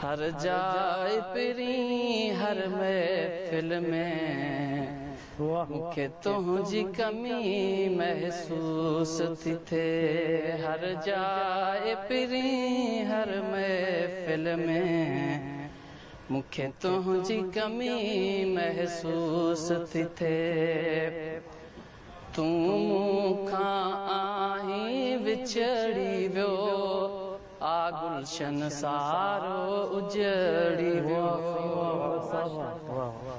हर जाए परी हर महफ़िल में मूंखे तुंहिंजी कमी महसूस थी थिए। हर जाए परी हर महफ़िल में मूंखे तुंहिंजी कमी महसूस थी थिए। तूं मूंखां आहीं विछड़ी वियो, आ गुलशन सारो उजड़ी वियो।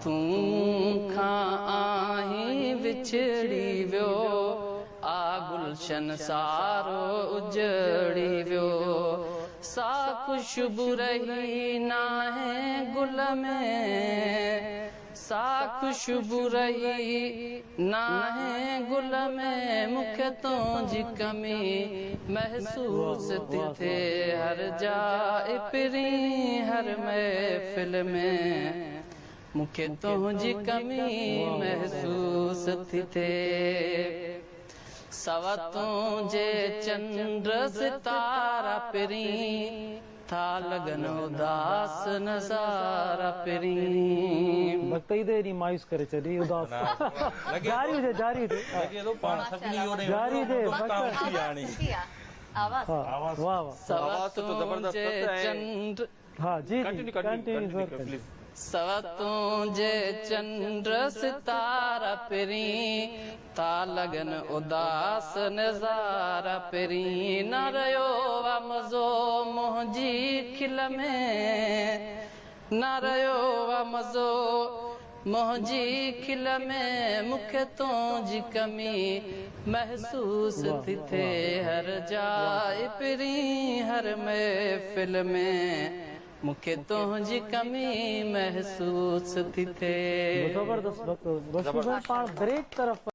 तूं मूंखां आहीं विछड़ी वियो, आ गुलशन सारो उजड़ी वियो। सा ख़ुशबू रही नाहे गुल में, सा ख़ुशबू रही नाहे गुल में, मूंखे तुंहिंजी कमी महसूस थी थिए। हर जाए परी हर महफ़िल में मूंखे तुंहिंजी कमी महसूस थी थिए। सवा तुंहिंजे चंड सितारा परी, था लॻन उदास नज़ारा परी। भक्त ई त एॾी मायूस करे छॾी, उदास। जारी हुजे, जारी हुजे, जारी हुजे। आवाज़ वाह वाह, सवा तुंहिंजे चंड। हा जी, कंटिन्यू प्लीज। सवा तुंहिंजे चंड सितारा परी, था लॻन उदास नज़ारा परी। न रहियो आहे मज़ो मुंहिंजी खिल में, न रहियो आहे मज़ो मुंहिंजी खिल में, मूंखे तुंहिंजी कमी महसूस थी थिए। हर जाए परी हर महफ़िल में मूंखे तुंहिंजी कमी महसूस थी थिए। ज़बरदस्त। पाण ब्रेक तरफ़।